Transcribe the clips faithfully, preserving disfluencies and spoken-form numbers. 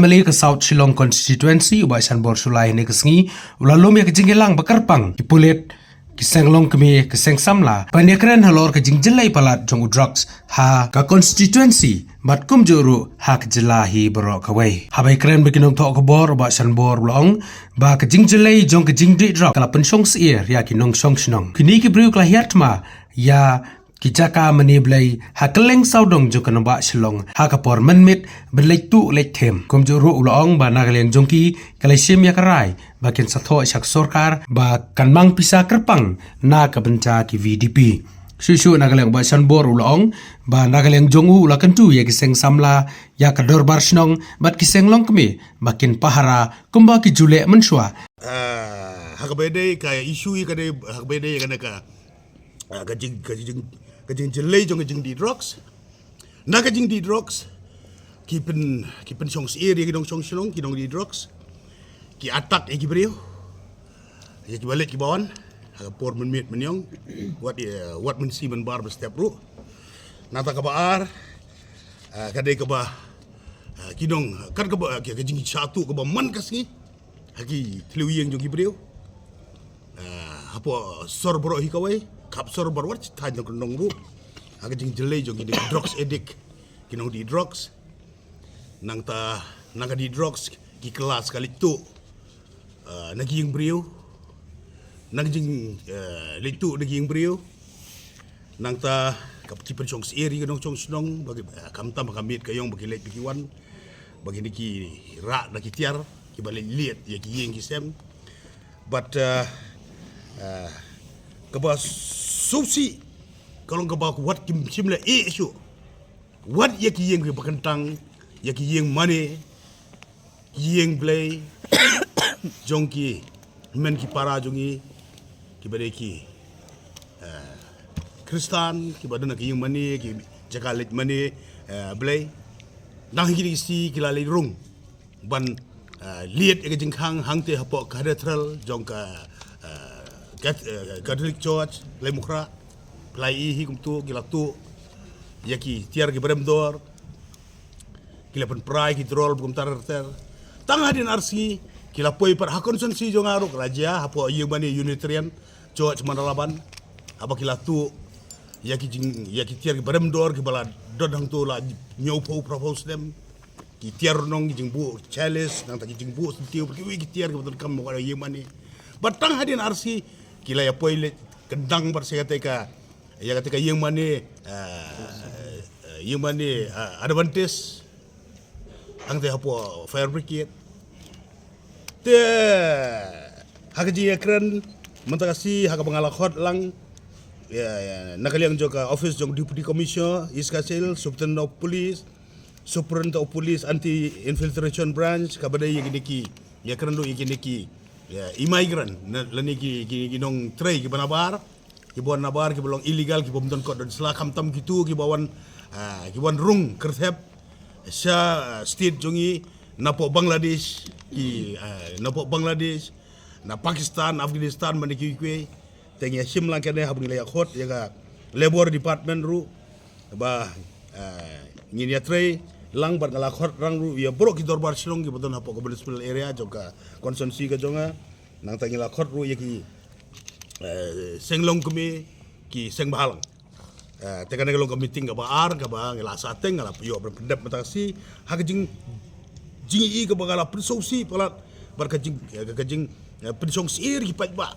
Mali ka South Shillong Constituency u Bah Shanbor Shullai hynne ka sngi u la lum ïa ka jingïalang ba kyrpang ki pulit, ki seng longkmie, ki seng samla ban ïakren halor ka jingjyllei palat jong u drugs ha ka constituency bad kumjuh ruh ha ka jylla hi baroh kawei. Haba ïakren bad ki nongthoh khubor u Bah Shanbor u la ong ba ka jingjyllei jong ka jingdih drugs ka la pynshong syier ïa ki nongshong shnong. Kine ki briew ki la hiar thma ïa ki jaka mane blei ha kylleng sawdong jong ka nongbah Shillong ha ka por mynmiet ban leit tuh leit them. Kumjuh ruh u la ong ba na ka liang jong ki ka la shim ïa ka rai ba kin sa thoh sha ka sorkar ba kan mang pisa kyrpang na ka bynta ki V D P. Shuh shuh na ka liang u Bah Shanbor u la ong ba na ka liang jong u u la kyntu ïa ki seng samla, ïa ka dorbar shnong bad ki seng longkmie ba kin pahara kumba ki ju leh mynshuwa. Ah, ha kaba dei ka issue ka dei ha kaba dei ka dei ka ah, ka jing ka jing ka jingjyllei jong ka jingdih drugs. Na ka jingdih drugs ki pyn ki pynshong syier ïa ki nongshong shnong, ki nongdih drugs, ki attack ïa ki briew, ïa kiba leit kiba wan ha ka por mynmiet mynïong, wat ïa wat mynsi mynbar ba step ruh. Nangta kaba ar, ah, ka dei kaba ah, ki nong kat kaba ka ka jingshah tuh kaba man ka sngi ha ki thliew ïing jong ki briew. Ah, hapoh sor baroh hi kawei, khap sor baroh wat thaiñ jong ka nong ruh ha ka jingjyllei jong ki drugs addict, ki nongdih drugs. Nangta na ka dih drugs ki klas ka leit tuh ah, na ki ïing briew, na ka jing ah, leit tuh na ki ïing briew. Nangta ka ki pynshong syier ïa ki nongshong shnong ba ki ah, khamtam ha ka miet ka ïong ba ki leit ba ki wan, ba kine ki rah na ki tiar kiba leit liat ïa ki ïing ki sem. Bad ah, ah, kaba sngewsih ka long kaba wat kim shym la ïeh shuh wat ïa ki ïing kiba kyntang, ïa ki ïing mane, ki ïing blei jong ki hynmen ki para jong ngi kiba dei ki ah, Khristan kiba don ha ki ïing mane, ki jaka leit mane ah, blei. Nang hi ki dei ki si ki la leit rung ban ah, liat ïa ka jingkhang hangte hapoh ka cathedral jong ka ah, Cath- ah, Catholic Church Laitumkhrah. Phi la ïohi kumto ki la tuh ïa ki tiar kiba rem dor, ki la pynpra ïa ki drol ba kumta ter ter. Tang hadien ar sngi ki la poi pat ha constituency jong nga ruh ka la jia hapoh ïing mane Unitarian Church Mandalaban, haba ki la tuh ïa ki jing ïa ki tiar kiba rem dor kiba la don hangto la hynñiewphew phraphew snem. Ki tiar rnong, ki jingbuh chalice, nangta ki jingbuh syntiew, kiwei ki tiar kiba donkam ha ïing mane. Bad tang hadien ar sngi ki la ïa poi leit kyndang bad sha kata ka ïa kata ka ïing mane ah, ïing mane ah, Adventist hangta hapoh Fire Brigade. Te ha ka jingïakren mynta ka sngi ha kaba nga la khot lang ïa, ïa, na ka liang jong ka office jong Deputy Commissioner East Khasi Hills, Superintendent of Police, Superintendent of Police Anti Infiltration Branch, kaba dei ïa kine ki ïakren ruh ïa kine ki ïa, immigrant na lane ki ki ki nongtrei kiba nabar, kiba wan nabar, kiba long illegal, kiba ym don kot don sla, khamtam kito kiba wan ah, kiba wan rung kyrthep sha ah, state jong ngi napoh Bangladesh, ki ah, napoh Bangladesh, na Pakistan, Afghanistan, mane kiwei kiwei. Te ngi ïa shim lang kane haba ngi la ïa khot ïa ka Labour Department ruh ba ah, ngin ïa trei lang bad nga la khot rang ruh ïa baroh ki dorbar shnong kiba don hapoh ka municipal area jong ka constituency ka jong nga. Nangta ngi la khot ruh ïa ki eh, seng longkmie, ki seng bhalang. Eh, te kane ka long ka meeting kaba ar kaba ngi la sah teng, nga la ïoh ban pyndep mynta ka sngi ha ka jing jing i kaba nga la pynsngewsih palat bad ka jing eh, ka jing eh, pynshong syier ki paidbah.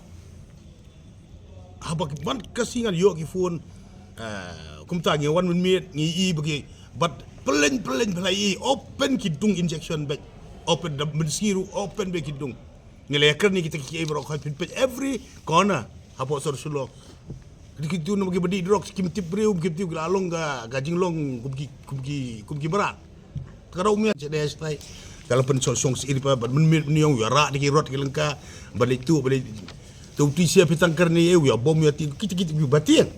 Haba ki ban ka sngi ngan ïoh ki phone eh, kumta ngi wan mynmiet ngi i ba ki bad pyllein pyllein pyllein i open ki dung injection bad open da mynsngi ruh open ba ki dung. Ngi la ïakren ïa kita kiei baroh, khoi pynpeit every corner hapoh sor Shillong. Kito kito namar kiba dih drugs kim tip briew, kim tip, ki la long ka ka jinglong kum ki kum ki kum ki mrad. Ka dei mia jade stai. Ka la pynshong syier pat bad mynmiet mynïong ïa rah da ki rot ki lyngka. Bad leit tuh bad leit tuh, tu sia phi tang kyrni ïa u ïa bom ïa ti kit kit ba tieng.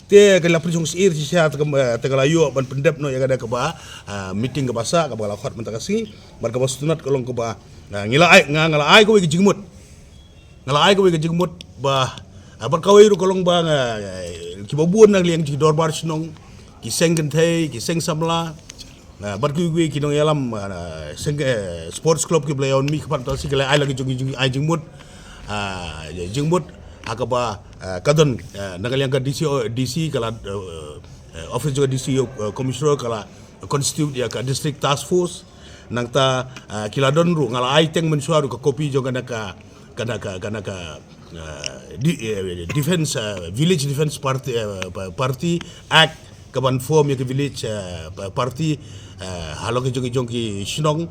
Te ka la pynshong syier shisha te ka, te ka la ïoh ban pyndep noh ïa kane kaba ah, meeting kaba sah kaba la khot mynta ka sngi. Bad kaba sngewtynnat ka long kaba ah, ngi la ai, nga nga la ai kawei ka jingmut. Nga la ai kawei ka jingmut ba ah, bad kawei ruh ka long ba nga eh, kiba bun na ka liang ki dorbar shnong, ki seng kynthei, ki seng samla, Ah, bad kiwei ki nongïalam, ah, seng, eh, sports club kiba la ïawan mih kyrpad, ta shi ki la ai la ki jong ki jong ai jingmut, ah, jingmut ha kaba, ah, ka don, ah, na ka liang ka D C, D C ka la, eh, eh, office jong ka D C, eh, commissioner ka la constitute ïa ka district task force. Nangta, ah, ki la don ruh, nga la ai teng mynshuwa ruh ka copy jong kane ka, kane ka, kane ka, ah, di-, eh, defense, ah, village defense party, eh, pa-, party act, kaban form ïa ka village, ah, pa-, party, ah, halor ki jong ki jong ki shnong,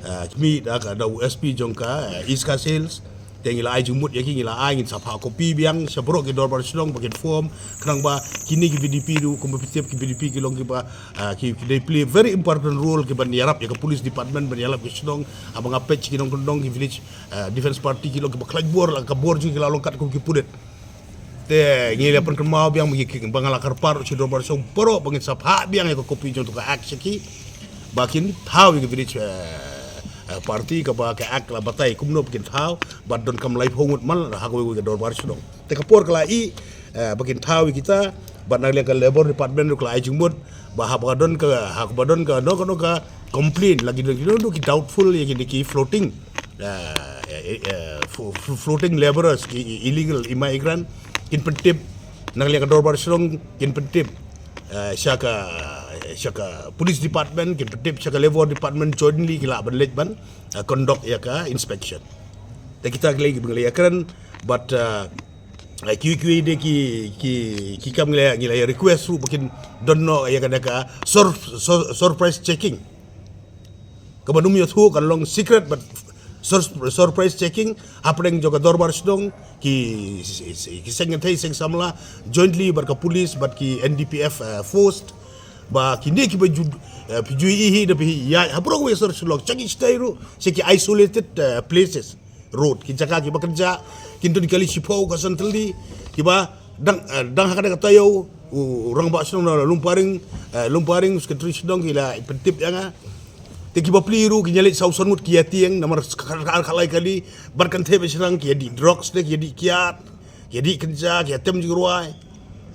ah, ki mih da ka, da u S P jong ka, ah, East Khasi Hills. Te ngi la ai jingmut ïa ki, ngi la ai, ngin sa phah copy biang sha baroh ki dorbar shnong ba kin form, khnang ba kine ki V D P ruh, kumba phi tip ki V D P ki long kiba, ah, ki, ki dei play very important role kiban ïarap ïa ka police department, ban ïarap ki shnong, haba nga peit ki nongkyndong ki village, ah, defense party ki long kiba khlaiñ bor, la ka bor jong ki la long katkum ki pulit. Te ngi la pynkynmaw biang ba ngi ki, ba nga la kyrpad ruh sha ki dorbar shnong baroh ba ngin sa phah biang ïa ka copy jong tu ka act sha ki, ba kin thaw ïa ka village, eh, eh, party kaba ka act la batai kumno ba kin thaw, bad donkam laiphew ngut man ha kawei kawei ka dorbar shnong. Te ka por ka la ïeh, eh, ba kin thaw ïa kita, bad na ka liang ka labor department ruh ka la ai jingmut, ba haba don ka, haba don ka, no, ka, no, ka complain, la ki don, ki don ki doubtful ïa kine ki floating, eh, eh, eh, flo-, flo-, floating laborers, ki i-, illegal immigrant, kin pyntip na ka liang ka dorbar shnong, kin pyntip, eh, sha ka, sha ka police department, kin pyntip sha ka labor department, jointly ki lah ban leit ban, eh, conduct ïa ka inspection. Te kita ki la ïakren, but, eh, eh, kiwei kiwei de ki, ki, ki kam ngi la, ngi la request ruh ba kin don noh ïa kane ka sur-, sur-, surprise checking. Kaba ym ïathuh, kan long secret, but sur-, surprise checking hapdeng jong ka dorbar shnong, ki, ki seng kynthei seng samla, jointly bad ka police bad ki N D P F, eh, force, ba kine kiba ju, eh, phi ju ïohi hi da phi ïa, ha baroh kawei ka sor Shillong, sha ki shatei ruh, sha ki isolated, eh, places, road, ki jaka kiba kynjah, kin don kali shiphew ka san tylli, kiba dang, eh, dang ha kane ka taïew, u rangbah shnong na Lumparing, eh, Lumparing, secretary shnong ki la pyntip ïa nga. Te kiba plie ruh kin ïaleit saw san ngut ki ïatieng, namar ka, ka, ka, ka lai kali, bad kan thep shnong ki ïadih drugs ne, ki ïadih kiad, ki ïadih kynjah, ki ïatem jingrwai.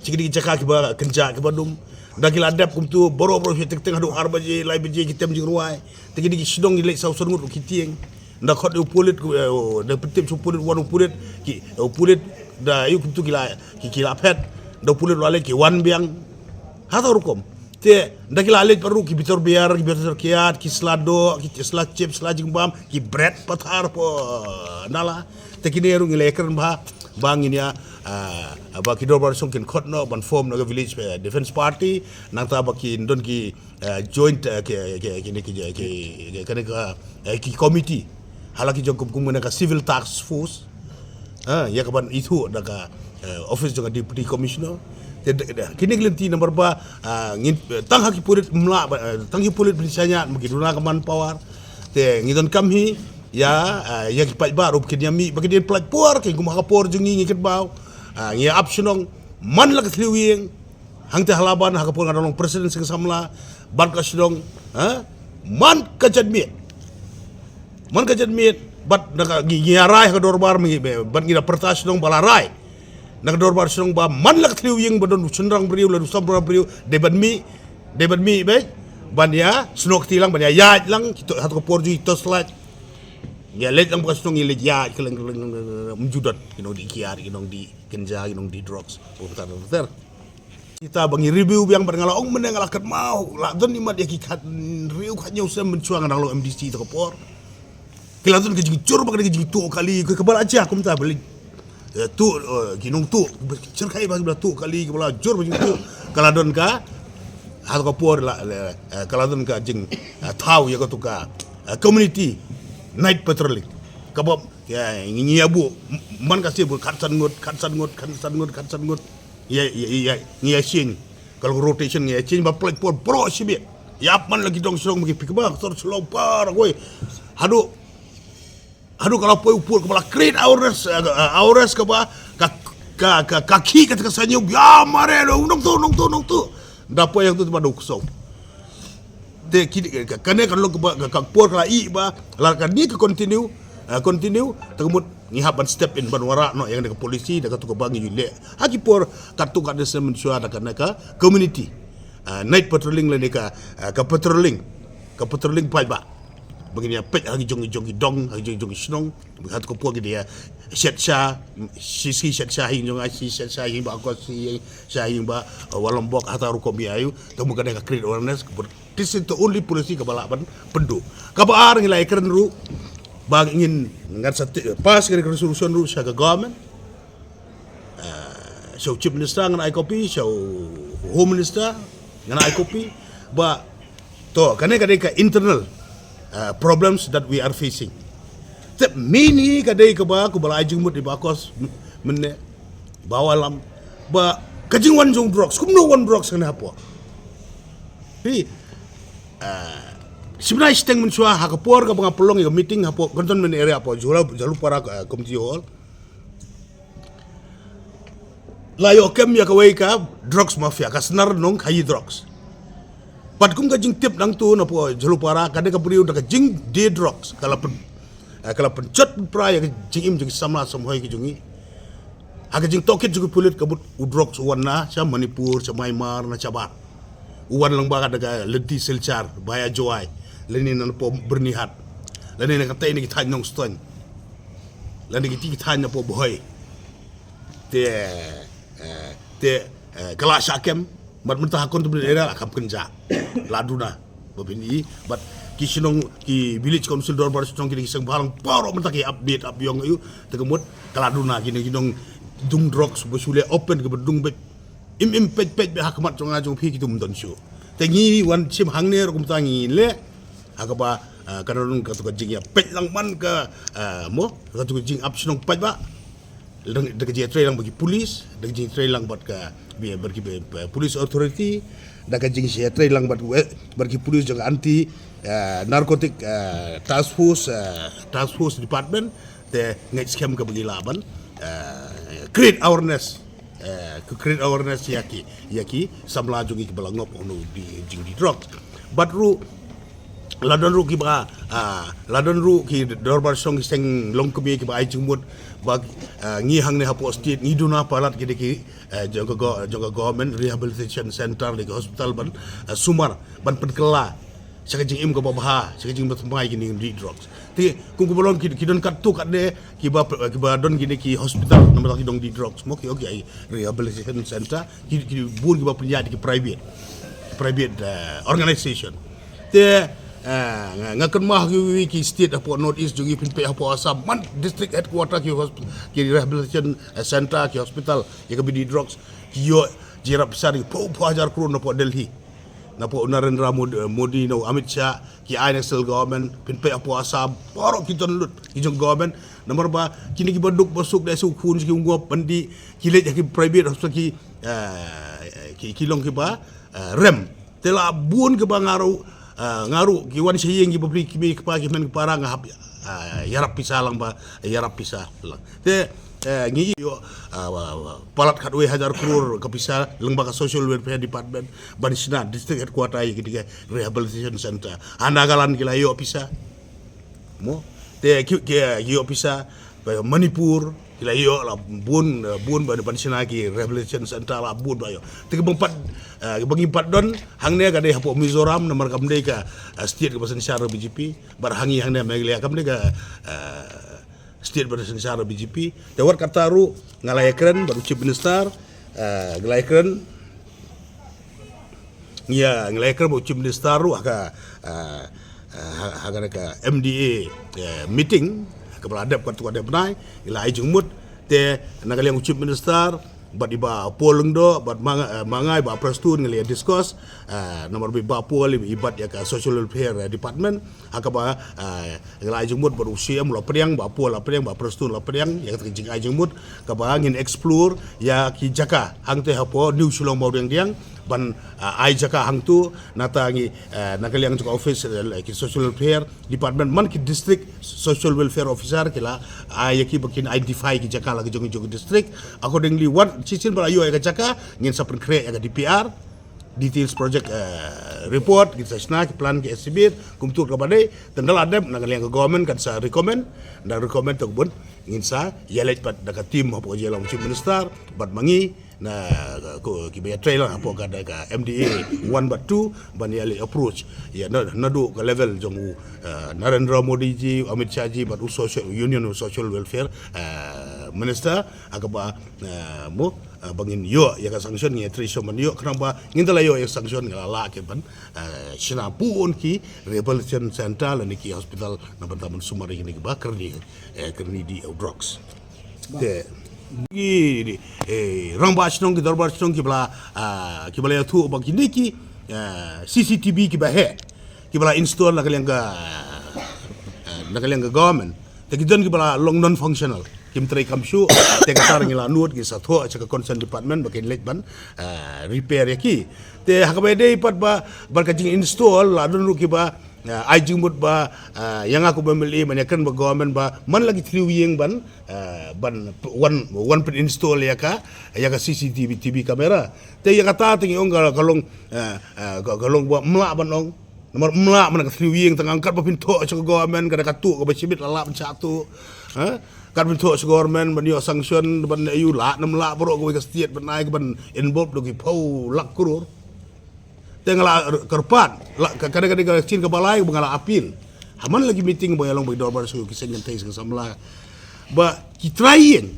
Sha kine ki jaka kiba kynjah kiba dum. Da ki la dep kumtu, baroh baroh shi teng teng haduh ar baje, lai baje ki tem jingrwai. Te kine ki shnong ki leit saw san ngut ruh ki tieng. Da khot u pulit, eh, da pyntip sha u pulit, wan u pulit, ki, eh, u pulit, da ïoh kumtu ki la, ki, ki la phet, da u pulit u la leit ki wan biang. Hato rukom. Te, da ki la leit pat ruh ki bitor biar, ki bitor kiad, ki sla doh, ki sla chip, sla jingbam, ki bret pathar hapoh nala. Te kine ruh ngi la ïakren bha, ba ngin ïa, ah, ba ki dorbar shnong kin khot noh, ban form noh ka village, eh, defense party, nangta ba kin don ki, eh, joint, eh, ki, ki, ki, ki, ki, ki, kane ka, eh, ki committee. Ha la ki jong kum, kum kane ka civil task force. Ah, ïa kaban ithuh da ka, eh, office jong ka deputy commissioner. Te, de, de, kine ki lynti namar ba, ah, ngin, eh, tang ha ki pulit mlah, ba, eh, tang ki pulit pynshaniah, ma ki duna ka manpower. Te ngi donkam hi, ïa, ah, ïa ki paidbah ruh ba kin ïa mih, ba kin ïa pynlait por, ki kum ha ka por jong ngi ngi kynmaw. Ah, ngi ïa ap shnong, man la ka thliew ïing, Hangta ha Laban, ha ka por nga dang long president seng samla, bad ka shnong, ha? Man ka janmiet. Man ka janmiet, bad na ka ngi, ngi rai ha ka dorbar, ngi, bad ngi da pyrta shnong ba la rai. Na ka dorbar shnong ba man la ka thliew ïing ba don u shynrang briew, la u samla briew, dei ban mih, dei ban mih, bad, ban ïa, snoh kti lang, ban ïa, ïaid lang, ki to, ha ka por ju, ki torchlight. Ngi leit lang ba ka shnong ngi leit ïaid, kylleng, kylleng, kylleng, kylleng, ym ju don, ki nongdih kiad, ki nongdih kynjah, ki nongdih drugs, pyrta, pyrta. Kita ba ngi review biang bad nga la ong mynne nga la kynmaw, la don imat ïa ki khathynriew khathynñiew snem mynshuwa nga dang long M D C ta ka por. Ki la don ka jingjur bad ka jingjur kali, ka, kaba la jia kumta ba leit. Eh, tuh, eh, ki nongtuh, shyrkhei ba ki la tuh kali, kaba la jur ba jingjur. Ka la don ka, ha ka por la, la, eh, ka la don ka jing, eh, thaw ïa katu ka, eh, community night patrolling. Kaba, ïa, ngi, ngi ïa buh, man ka sien buh, khatsan ngut, khatsan ngut, khatsan ngut, khatsan ngut. Ïa, ïa, ïa, ïa, ngi ïa change. Ka long rotation ngi ïa change ba pynlait por baroh shibit. Ïa ap man la ki dong shnong ba ki phi kaba, sor Shillong par, woi. Haduh, haduh ka la poi u pud kaba la create awareness, eh, eh, awareness kaba, ka, ka, ka, ka khih kata ka saiñiew, ïa mare, nongtuh, nongtuh, nongtuh. Da poi ïa katu ba dei u ksew. Te ki, ka, kane ka long kaba, ka, ka por ka la ïeh ba, la kane ka continue, eh, continue, te ka mut ngi hap ban step in ban wanrah noh ïa kane ka policy, da katu kaba ngi ju leh. Ha ki por, katto katne snem mynshuwa da kane ka community. ah, night patrolling lane ka, ah, ka patrolling, ka patrolling paidbah. Ba ngin ïa peit ha ki jong, jong ki dong, ha ki jong, jong ki shnong. Bad ha kato ka por ki dei ïa shet sha, shi shi shet sha ha ïing jong nga, shi shet sha ha ïing Bah Akos, shi sha ha ïing Bah, ah, Wanlambok, hata rukom ïa ïu. Te mut kane ka create awareness, ka bud. This is the only policy kaba lah ban pynduh. Kaba ar ngi la ïakren ruh ba ngin, ngan sa ti-, pass kane ka resolution ruh sha ka government. Ah, sha u Chief Minister ngan ai copy, sha u Home Minister ngan ai copy. Ba to, kane ka dei ka internal, ah, problems that we are facing. Te mynne ka dei kaba, kaba la ai jingmut ïa Bah Akos mynne, Bah Wanlam, ba ka jingwan jong drugs, kumno wan drugs kane hapoh. Hi, ah, shibnai shiteng mynshuwa ha ka por kaba nga pynlong ïa ka meeting hapoh Cantonment area hapoh Jhalupara, Jhalupara, ah, Community Hall. La ïoh kem ïa kawei ka drugs mafia, ka Snar Nongkha drugs. Bad kum ka jingtip nangtu napoh Jhalupara, ka dei ka briew da ka jingdie drugs, ka la pyn, eh, ka la pynjot pynpra ïa ka jingim jong ki samla samhoi ki jong ngi. Ha ka jingtohkit jong ki pulit ka mut u drugs u wan na sha Manipur, sha Myanmar, na shabar. U wan lyngba ka da ka lynti Silchar, Bhaya Jowai, lane napoh Byrnihat, lane na katei na ki thaiñ Nongstoiñ, lane ki, ki thaiñ napoh Bhoi. Te, eh, te, eh, ka la shah kem, bad mynta ha Cantonment area la kham kynjah. La duna ba phin i, bad ki shnong, ki village council dorbar shnong, ki dei ki seng bhalang baroh mynta ki ap bieit ap biang ïa u. Te ka mut ka la duna, kine ki nongdung drugs ba shu leh open, kiba dung beit im im peit peit beit ha khmat jong nga jong phi, kitu ym don shuh. Te ngi wan shim hangne ruh kumta ngi leh ha kaba, ah, ka don katu ka jingïapeit lang man ka, ah, mo, katu ka jingap shnong paidbah. Da ka jingïatreilang bad ki police, da ka jingïatreilang bad ka, bad ki, eh, police authority, da ka jingïatreilang bad, eh, bad ki police jong ka anti, eh, narcotic, eh, task force, eh, task force department. Te ngeit skhem kaba ngi lah ban, eh, create awareness, eh, create awareness ïa ki, ïa ki samla jong ngi kiba la ngop ha u jingdie drug. Bad ruh la don ruh kiba, ah, la don ruh ki dorbar shnong, ki seng longkmie kiba ai jingmut ba, ah, ngi hangne hapoh state ngi duna palat ki dei ki, eh, jong ka go-, jong ka government rehabilitation center, dei ki hospital ban, eh, sumar, ban pynkylla sha ka jingim kaba bha, sha ka jingim ba thymmai kine ki die drugs. Te kum kiba long ki, ki don katto katne kiba, kiba don kine ki hospital namar ki dong die drugs, mo, ki, ki ai rehabilitation center, ki, ki bun kiba pynïaid ki private, private, eh, organization. Te, eh, nga, nga kynmaw ha kiwei ki state hapoh North East jong ngi, phin peit hapoh Assam, man district headquarter ki hosp-, ki rehabilitation, eh, center, ki hospital ïa kiba die drugs, ki ïoh jingïarap pisa da ki phew phew hajar klur napoh Delhi, napoh u Narendra Modi, eh, Modi, na u Amit Shah, ki ai na central government. Phin peit hapoh Assam baroh ki don lut ki jong government. Namar ba kine kiba duk ba suk da suk khun ki ungop ban dih, ki leit ha ki private hospital, ki, eh, ki, ki long kiba, eh, rem. Te la bun kiba nga ruh, eh, nga ruh ki wan sha ïing, kiba plie ki kmie ki kpa, ki hynmen ki para, nga hap, eh, ïarap pisa lang ba, ïarap pisa lang. Te, eh, ngi ïoh, eh, wa, wa, palat khatwei hajar klur ka pisa lyngba ka Social Welfare Department ban shna district headquarter ïa ki dei ki rehabilitation center. Ha Nagaland ki la ïoh pisa, mo. Te ki, ki, ki ïoh pisa, ba Manipur ki la ïoh la bun, eh, bun ba ban shna ki rehabilitation center la bun ba ïoh. Te kiba ngim pat, eh, kiba ngim pat don hangne ka dei hapoh Mizoram, namar kam dei ka, eh, state kaba synshar da B J P. Bad ha ngi hangne Meghalaya kam dei ka, eh, state ba synshar da B J P. Te wat kata ruh nga la ïakren bad u Chief Minister, eh, nga la ïakren, ngi ïa, nga la ïakren bad u Chief Minister ruh ha ka, eh, eh, ha, ha ka, ka M D A, eh, meeting kaba la dep katto katne bnai, ngi la ai jingmut. Te na ka liang u Chief Minister bad i Bah Paul Lyngdoh bad ma nga, eh, ma nga i Bah Prestone ngi la ïa discuss, eh, namar ba i Bah Paul i, i bat ïa ka Social Welfare, eh, Department. Ha kaba, eh, ngi la ai jingmut bad u C M u la pdiang, Bah Paul la pdiang, Bah Prestone la pdiang ïa kata ka jingai jingmut kaba ngin explore ïa ki jaka hangtei hapoh New Shillong Mawdiangdiang ban, eh, ai jaka hangtu. Nangta ngi, eh, na ka liang jong ka office, eh, ki Social Welfare Department, man ki District Social Welfare Officer ki la ai ïa ki ba kin identify ki jaka la ki jong, jong ki district. Accordingly, wat shisien ba la ïoh ïa ka jaka, ngin sa pynkhreh ïa ka D P R, details project, eh, report, ngin sa shna ki plan, ki estimate kumta kaba dei. Te ynda la dep, na ka liang ka government kan sa recommend, ynda recommend te bun ngin sa ïaleit pat da ka team hapoh ka jylla u Chief Minister bad ma ngi, Na ko ki ba ïa try lang hapoh ka, ka M D A one bad two ban ïa leh approach ïa na, naduh ka level jong u, eh, Narendra Modi ji, Amit Shah ji bad u social, Union Social Welfare, eh, Minister, ha kaba, eh, mo, eh, ba ngin ïoh ïa ka sanction, ngin ïa trei shuh ban ïoh, khnang ba ngin da la ïoh ïa ka sanction, ngi la lah ki ban, eh, shna bun ki rehabilitation center lane ki hospital na bynta ban sumar ïa kine kiba kyrni, eh, kyrni da ïa u drugs. Te ki, eh, rangbah shnong, ki dorbar shnong kiba la, ah, kiba la ïathuh ba kine ki, ah, C C T V kiba heh, kiba la install na ka liang ka, ah, na ka liang ka government. Te ki don kiba la long non functional, kim trei kam shuh. Te kata ngi la nud, ngi sa thoh sha ka concerned department ba kin leit ban, ah, repair ïa ki. Te ha kaba ïadei pat ba, bad ka jing install, la don ruh kiba, ah, ai jingmut ba, ah, ïa nga kum M L A, man ïa kren bad government ba man la ki three ïing ban, ah, ban p-, wan, wan pyn install ïa ka, ïa ka C C T V, T V camera. Te ïa kata te ngi ong ka, ka long, ah, ah, ka, ka long ba ym lah ban ong. Namar ym lah man ka three ïing, tang kat ba phin thoh sha ka government, ka da ka tuh kaba shibit la lah ban shah tuh. Ha? Kat phin thoh sha government ban ïoh sanction ban ïoh lah, nam lah baroh kawei ka state ban ai, ka ban involve da ki phew lak klur. Te nga la kyrpad, la, ka, ka dei, ka dei ka sien kaba lai ba nga la appeal. Ha man la ki meeting ba ïa long bad ki dorbar shnong, ki seng kynthei seng samla, ba ki trai ïing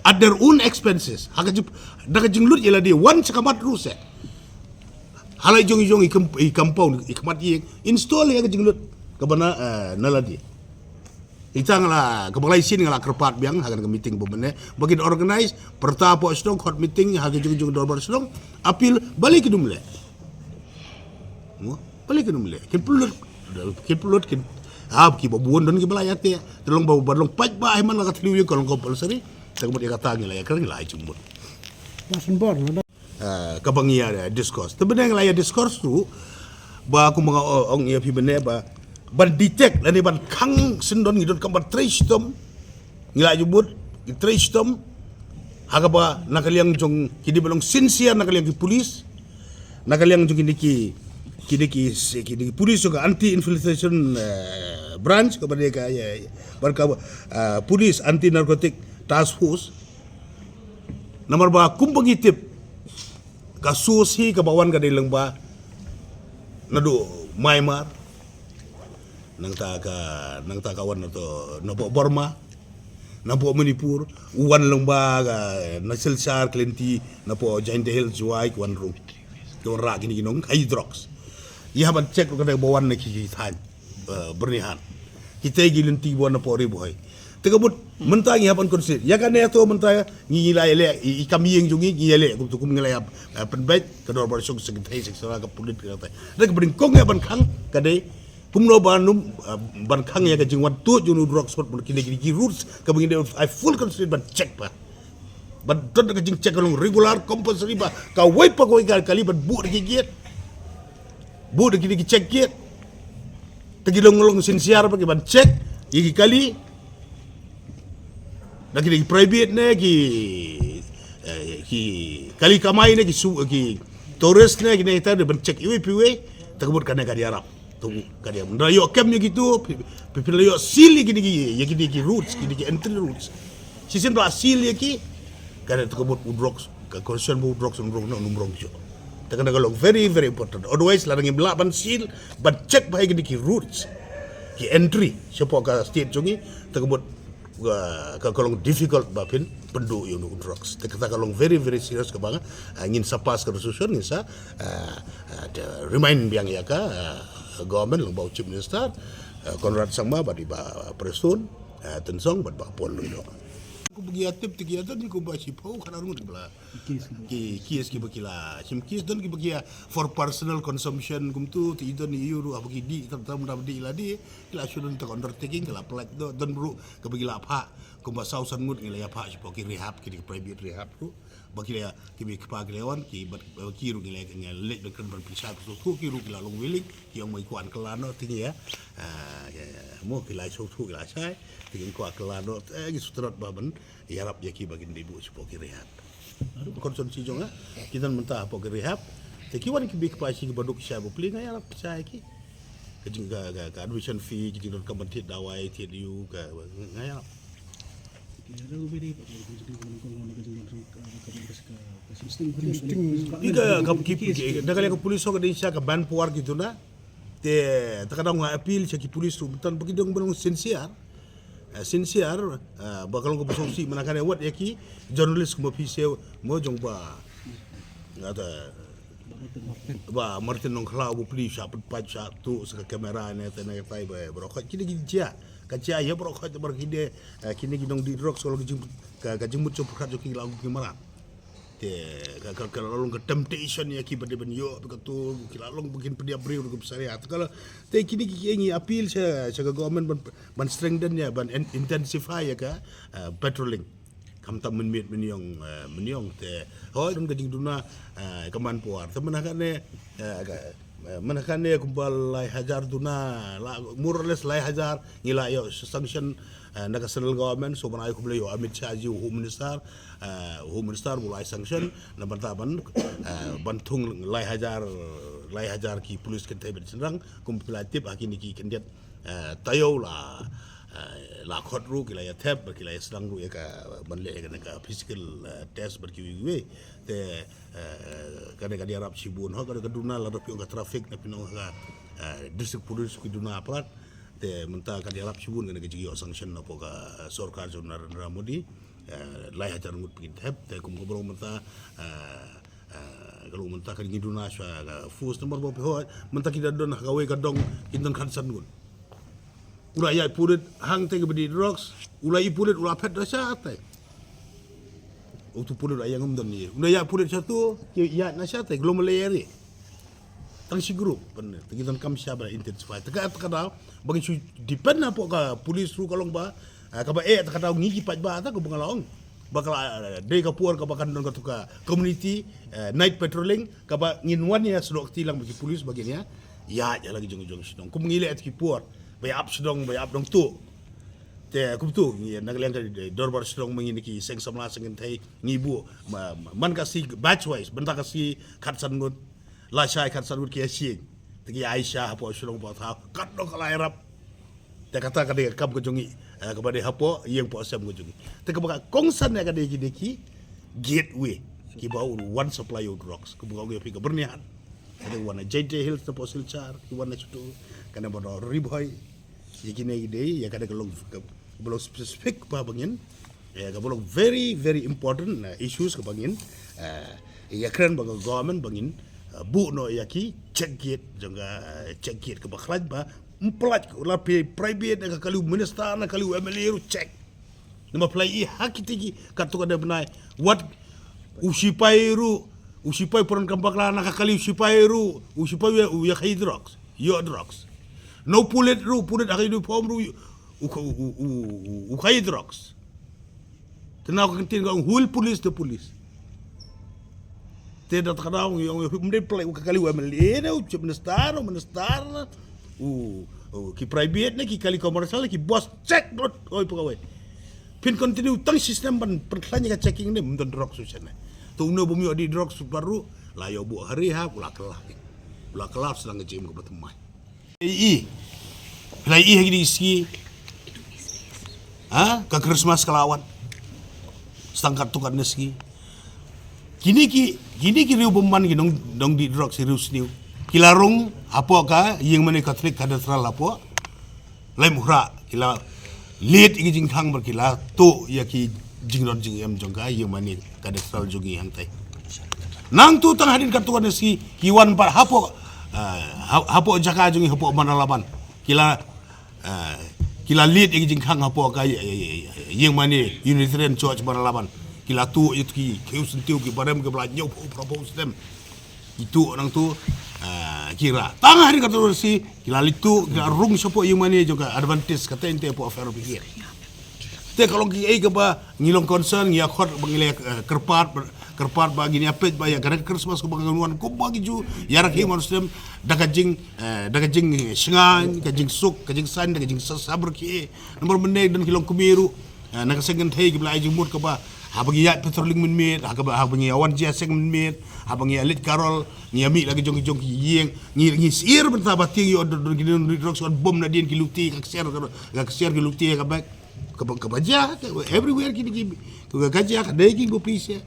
at their own expenses. Ha ka jing, da ka jinglut ïa lade, wan sha ka mat ruh seh. Ha la i jong i jong i kam-, i compound, i khmat ïing, install ïa ka jinglut kaba na, eh, na lade. Ita nga la, kaba lai sien nga la kyrpad biang ha kane ka meeting ba mynne ba kin organize, pyrta hapoh shnong, khot meeting ha ki jong jong dorbar shnong, appeal, balei kin ym leh? Mo, balei kin ym leh? Kin pynlut, kin pynlut, kin, ha, kiba bun don kiba la ïa te, te long ba, ba long paidbah, ha man la ka three ïing ka long compulsory, te ka mut ïa kata ngi la ïa kren, ngi la ai jingmut. Ba syn bor, la da. Ah, kaba ngi ïa, eh, discuss. Te bynne ngi la ïa discuss ruh ba kumba nga, o-, ong ïa phi bynne ba ban detect lane ban khang syndon ngi donkam ban trei shitom. Ngi la ïa bud, ngi trei shitom. Ha kaba na ka liang jong kine ba long sincere, na ka liang ki police, na ka liang jong kine ki, kine ki, kine ki police jong ka anti infiltration, eh, branch, kaba dei ka, ïa, ïa, bad ka, eh, police anti narcotic task force. Namar ba kumba ngi tip, ka source hi kaba wan ka dei lyngba naduh Myanmar, nangta ka, nangta ka wan na to, napoh Burma, napoh Manipur, u wan lyngba ka na Silchar, Klinti, napoh Jaintia Hills, Jowai, ki wan rung. Ki wan rah kine ki nong, ai drugs. Ïa ban check ruh ka dei ba wan na ki, ki thaiñ, eh, Byrnihat. Kita ki lynti ba wan napoh Ri Bhoi. Te ka mut mynta ngi hap ban consider. Ïa kane to mynta ngi la ïaleh, i, i kam ïing jong ngi ngi ïaleh kumta kum ngi la ïa, eh, pynbeit ka dorbar shnong, secretary, secretary, ka pulit, ka tai. Te kaba nyngkong ïa ban khang ka dei kumno ban ym, eh, ban khang ïa ka jingwan tuh jong u drugs, sort ban kine, kine ki routes kaba ngi dei, I full consider ban check ba. Ban don ka jingcheck ka long regular, compulsory ba kawei pa kawei ka kali ban buh da ki gate. Buh da ki, da ki check gate. Te ki long, long sincere ba ki ban check ïa ki kali. Da ki, da ki private ne ki, eh, ki kali kamai ne ki su, ki tourist ne ki ne, te da ban check iwei pa iwei. Te ka mut kane ka dei ïarap. Tu ka dei. Mynta ïoh kem ïa kitu, phi, phi, phi la ïoh seal ïa kine ki, ïa kine ki routes, kine ki entry routes. Shisien ba la seal ïa ki, ka dei, te ka mut u drugs, ka concern ba u drugs un rung noh, un rung shuh. Te kane ka long very, very important. Otherwise lada ngim lah ban seal, ban check ba ïa kine ki routes, ki entry shapoh ka state jong ngi, te ka mut ka, ka, ka long difficult ba phin pynduh ïa u drugs. Te kata ka long very, very serious kaba nga, ah, ngin sa pass ka resolution, ngin sa, ah, ah, te remind biang ïa ka, ah, government lyngba u Chief Minister, ah, Conrad Sangma bad i Bah Prestone, ah, Tynsong bad Bah Paul Lyngdoh. Kumba ki ïa tip te ki ïa don kumba shiphew khatar ngut kiba la ki, ki, kiba ki la shim case, don kiba ki ïa for personal consumption kumtu, te i don i ïa ruh haba ki dih tam tam, haba dih la dih, ki la shu don ta undertaking, ki la pynlait, don, don ruh kaba ki la phah kumba saw san ngut ngi la ïa phah shapoh ki rehab, ki dei ki private rehab ruh. Ba ki la, ki ba ki pa ki la wan, ki bad, ba ki ruh ngi la, ngi la leit ban kren ban pynshai, sngewthuh ki ruh ki la long willing, ki ong ba ki kwah kylla noh, te ngi ïa, ah, ïa, ïa, mo ki la sngewthuh ki la shai, te ki kwah kylla noh, te ngi sngewthuh ba ban ïarap ïa ki ba kin dei buh shapoh ki rehab. Concern shi jong nga, ki don mynta hapoh ki rehab, te ki wan ki ba ki pa shi ki ba duk ki shai ba pli, nga ïarap shai ki. Ka jing ka, ka, ka admission fee, ki jingdonkam ban thied dawai, thied ïu, ka, nga ïarap. Ki ka, ka, ki, ki, da ka liang ka police hok ka dei sha ka ban por ki duna. Te ta ka daw nga appeal sha ki police ruh mynta ba ki dang ban long sincere. Eh, sincere, eh, ba ka long ka ba sngewsih mynta kane wat ïa ki journalist kumba phi shu mo jong ba. Nga ta ba Martin Nongkhlaw ba pli sha pynpait sha tu sa ka kamera ne te ne tai ba baroh kine ki jia. Ka jia ïa baroh kine ba kine, eh, kine ki nongdie drugs ka long ka jing, ka, ka jingmut jong pyrkhat jong ki la ki maran. Te ka, ka, ka long ka temptation ïa ki ba dei ban ïoh ba ka tu ki la long ba kin pynïap briew ruh ka bsari ha. Te ka la, te kine ki, ki ngi appeal sha, sha ka government ban, ban strengthen ïa, ban in-, intensify ïa ka, eh, patrolling. Khamtam mynmiet mynïong, eh, mynïong te hoi don ka jingduna, eh, ka man por. Te mynta kane, eh, ka, eh, mynta kane kumba lai hajar duna, la, more or less lai hajar ngi la ïoh sanction, eh, na ka central government, so ban ai kumba la ïoh Amit Shah ji u Home Minister, eh, Home Minister u la ai sanction na ban ta ban, eh, ban thung lai hajar, lai hajar ki police kynthei bad shynrang kum phi la tip ha kine ki khyndiat, eh, taïew la, eh, la khot ruh ki la ïa thep bad ki la ïa sdang ruh ïa ka ban leh ïa ka physical, eh, test bad kiwei kiwei. Te, eh, kane ka dei ïarap shibun ho kane ka duna la dep ïong ka traffic na pynong ka, eh, district police ki duna apparat. Te mynta ka dei ïarap shibun kane ka jingïoh sanction na pok ka, eh, sorkar jong Narendra Modi. Eh, lai hajar ngut phi thep te kum ka brong mynta, eh, eh, ka long mynta ka ngi duna sha ka force number ba phi hoi mynta ki da don ha kawei ka dong ki don khatsan ngut. U la ïaid pulit hangtei ki ba dih drugs, u la ïaid pulit u la phet da shatei. Utu pulit u la ïaid ngam don ni. U la ïaid pulit shatu, ki ïaid na shatei, ki long Malay area. Tang shi group, ban, te ki don kam sha ba intensify. Te ka, te ka daw, ba ngi shu depend na pok ka police ruh ka long ba, ah, kaba eh, te ka daw ngi ki paidbah ta ka ba nga la ong. Ba ka la, eh, dei ka por kaba kan don katu ka community, eh, night patrolling, kaba ngin wan ïa sdok ti lang ba ki police ba ngin ïa, ïa, ïa la ki jong jong shnong. Kum ngi leh ki por, ba ïa ap shnong, ba ïa ap dong tu. Te kum tu, ngi na ka liang ka dorbar shnong ma ngi na ki seng samla seng kynthei, ngi buh, ma, ma, man ka sngi batch wise, bynta ka sngi khatsan ngut, lashai khatsan ngut ki ïa shing. Te ki ïa ai sha hapoh shnong hapoh thaw, katno ka la ïarap. Te kata ka dei ka kam ka jong ngi, eh, kaba dei hapoh ïing hapoh sem ka jong ngi. Te kaba ka kongsan ïa ka dei ki dei ki gateway kiba u wan supply u drugs. Kaba ka ong ïa phi ka Byrnihat. Ka dei wan na Jaintia Hills na poh Silchar, ki wan na shutu, ka na ba na Ri Bhoi. Ïa kine ki dei, ïa ka dei ka long ka, ka long specific ba ba ngin, eh, ka long very, very important, eh, issues kaba ngin, eh, ïa kren ba ka government ba ngin, eh, buh noh ïa ki check gate, jong ka, eh, check gate kaba khlaiñ ba, ym pynlait la phi private na ka kali u minister na kali u M L A ruh check. Namar phi la ïohi ha kiti ki katto katne bnai. Wat u sipai ruh, u sipai pran kam bakla na ka kali u sipai ruh, u sipai u ïa, u ïa khaïi drugs, ïoh drugs. Na u pulit ruh, pulit ha ka uniform ruh, u, u, u, u, u khaïi drugs. Te na ka ktien ka ong, who will police the police? Te da ta ka daw ngi ong, ym dei pynlait u ka kali u M L A ne u chief minister, u minister ne u, u ki private ne ki kali commercial ne ki boss, check not oi pa kawei. Phin continue tang system ban pynkhlaiñ ka checking ne ym don drugs u shen ne. Te uno bym ïoh dih drugs u paru la ïoh buh ha rehab u la kylla. U la kylla sdang ka jingim kaba thymmai. I, i. Phi la i ha kine ki sngi. Ha? Ka Christmas ka la wan. Sa tang katto katne sngi. Kine ki, kine ki riew bymman ki nong, nongdih drugs ki riew sniew. Ki la rung hapoh ka ïingmane Catholic Cathedral hapoh Laitumkhrah, ki la leit ïa ki jingkhang bad ki la tuh ïa ki jingdon jingem jong ka ïingmane Cathedral jong ngi hangtai. Nangtu tang hadien katto katne sngi ki wan pat hapoh, eh, ha-, hapoh jaka jong ngi hapoh Manalaban. Ki la, eh, ki la leit ïa ki jingkhang hapoh ka ï-, ï-, ï-, ïingmane Unitarian Church Manalaban. Ki la tuh ïa ki khiew syntiew ki barem kiba la hynñiewphew phraphew snem. Ki tuh nangtu, ah, ki rah. Tang hadien katto katne sngi ki la leit tuh, ki la rung shapoh ïingmane jong ka Adventist, katei te hapoh Fairfield. Te ka long kaei kaba ngi long concern, ngi ïa khot ba ngi la, eh, kyrpad, kyrpad ba ngin ïa peit ba ïa kane ka Christmas kaba ngi wan kumba ngi ju ïa rakhe man snem da ka jing, eh, da ka jingshngaiñ, ka jingsuk, ka jingsaiñ, da ka jingsabriew. Namar mynne don ki longkmie ruh, eh, na ka seng kynthei kiba la ai jingmut kaba haba ngi ïaid patrolling mynmiet, haba, haba ngi ïa wan jia seng mynmiet, haba ngi ïa leit carol, ngi ïa mih la ki jong ki jong ki ïing, ngi, ngi syier bynta ba te ngi ïoh don, don ki nongdih drugs wan bom nadien ki luti ka ksiar, ka ksiar ki luti ka bag. Kaba kaba jia, everywhere kini ki ka jia ka dei ki bo pisa.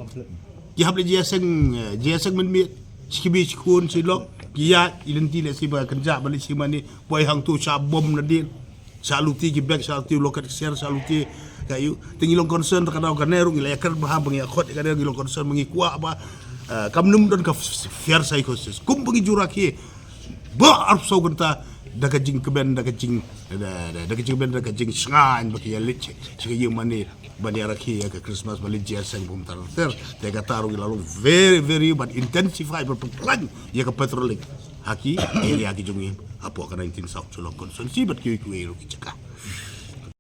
Ki hap le jia seng, jia seng mynmiet. Shkibi shkun shilok ki ya ilenti le siba kynja bali simani poi hang tu sha bom na din. Sha luti ki bek, sha luti lokat ksiar, sha luti ka yu. Te ngi long concern ka daw ka neru ngi la yakar baham ngi akhot ka neru ngi long concern ngi kwah ba kam num don ka fear psychosis. Kum ba ngi jura ki ba arpsau kynta da ka jingkben da ka jing da ka jingkben da ka jingsngain ba ki ya lich. Shi ka yu mani ban ïarakhi ïa ka Christmas ba leit jia seng bum tar ter. Te ka taru ila long very very ban intensify ban pynplan ïa ka patrolling ha ki area ki jong ngi hapoh ka nineteen South Shillong constituency bad kiwei kiwei ruh ki jaka.